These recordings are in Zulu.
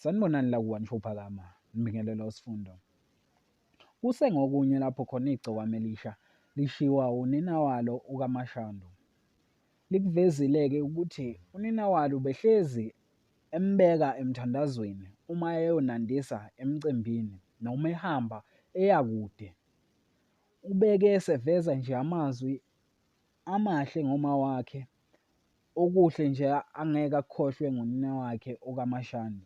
Sanibonani la ku-One Show Phakama, ngibingelela uSifundo. Kusengokunye lapho khona igcokama elisha lishiwa unina walo uKaMashandu. Likuvezile-ke ukuthi unina walo ubehlezi embeka emthandazweni uma eyonandisa emcimbini noma ehamba eya kude. Ubeke eseveza nje amazwi amahle ngoma wakhe, okuhle nje angeke akukhohlwe ngonina wakhe okaMashandu.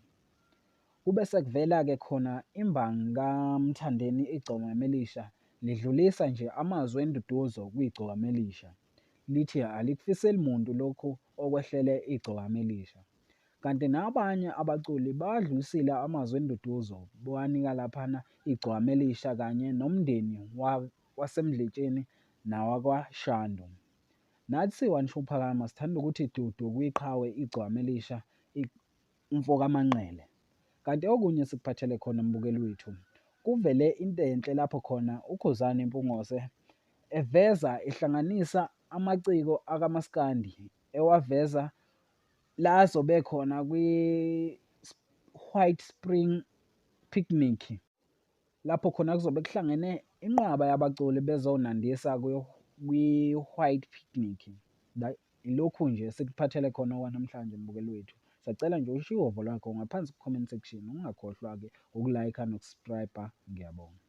Kube sekuvela-ke khona imbangi kaMthandeni Igcokama Elisha, lidlulisa nje amazwi enduduzo kwiGcokama Elisha. Lithi alikufiseli muntu lokhu okwehlele iGcokama Elisha. Kanti nabanye abaculi bawadlulisile amazwi enduduzo bewanika laphana iGcokama Elisha kanye nomndeni waseMdletsheni nawakwaShandu. Nathi siyi-One Show Phakama sithanda ukuthi dudu kwiqhawe iGcokama Elisha umfokaManqele. Kanti okunye esikuphathele khona mbukeli wethu, kuvele into enhle lapho khona uKhuzani Mpungose eveza ehlanganisa amaciko akamaskandi ewaveza la azobe khona kwi-White Spring Picnic. Lapho khona kuzobe kuhlangene inqwaba yabaculi bezonandisa kwi-White Picnic. Ilokhu nje esikuphathele khona okwanamhlanje mbukeli wethu. Sacela nje ushiye uvo lwakho ngaphansi ku-comment section. Ungakhohlwa-ke uku-like noku-subscribe. Ngiyabonga.